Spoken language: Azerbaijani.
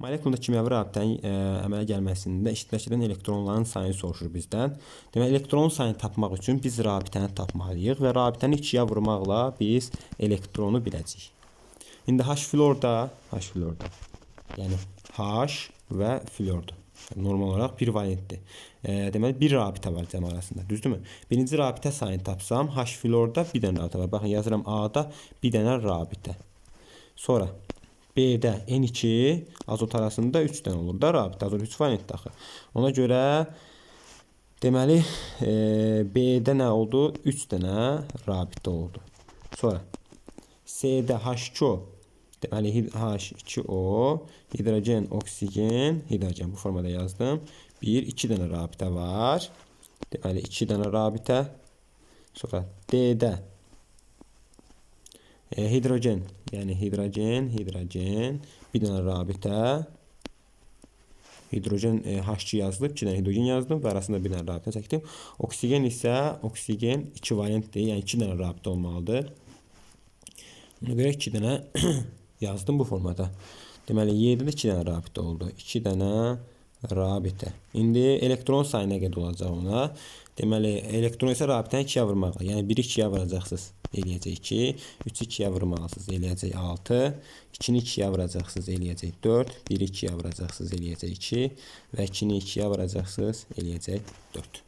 Molekulda kimyəvi rabitənin əmələ gəlməsində iştirak edən elektronların sayını soruşur bizdən. Deməli, elektron sayını tapmaq üçün biz rabitəni tapmalıyıq və rabitəni 2-yə vurmaqla biz elektronu biləcəyik. İndi H florda, H florda. Yəni H və flordur. Normal olaraq bir valentdir. Deməli, bir rabitə var cəm arasında, düzdürmü? Birinci rabitə sayını tapsam, H florda bir dənə rabitə var. Baxın, yazıram A-da bir dənə rabitə. Sonra B-də N2 azot arasında 3 dənə olur da rabitə. Azot 3 valentdir axı. Ona görə deməli B-də nə oldu? 3 dənə rabitə oldu. Sonra C-də H2O, deməli H2O, hidrogen, oksigen, hidrogen bu formada yazdım. 1, 2 dənə rabitə var. Deməli 2 dənə rabitə. Sonra D-də hidrogen, yəni hidrogen, hidrogen, bir dənə rabitə. Hidrogen H2 yazılıb, 2 dənə hidrogen yazdım və arasında bir dənə rabitə çəkdim. Oksigen isə oksigen 2 valentdir, yəni 2 dənə rabitə olmalıdır. Ona görə 2 dənə yazdım bu formada. Deməli, Y-də də 2 dənə rabitə oldu. 2 dənə rabitə. İndi elektron sayı nə qədər olacaq ona? Deməli, elektron isə rabitəni 2-yə vurmaqla. Yəni 1-i 2-yə vuracaqsınız, eləyəcək 2. 3-ü 2-yə vurmalısınız, eləyəcək 6. 2-ni 2-yə vuracaqsınız, eləyəcək 4. 1-i 2-yə vuracaqsınız, eləyəcək 2. Və 2-ni 2-yə vuracaqsınız, eləyəcək 4.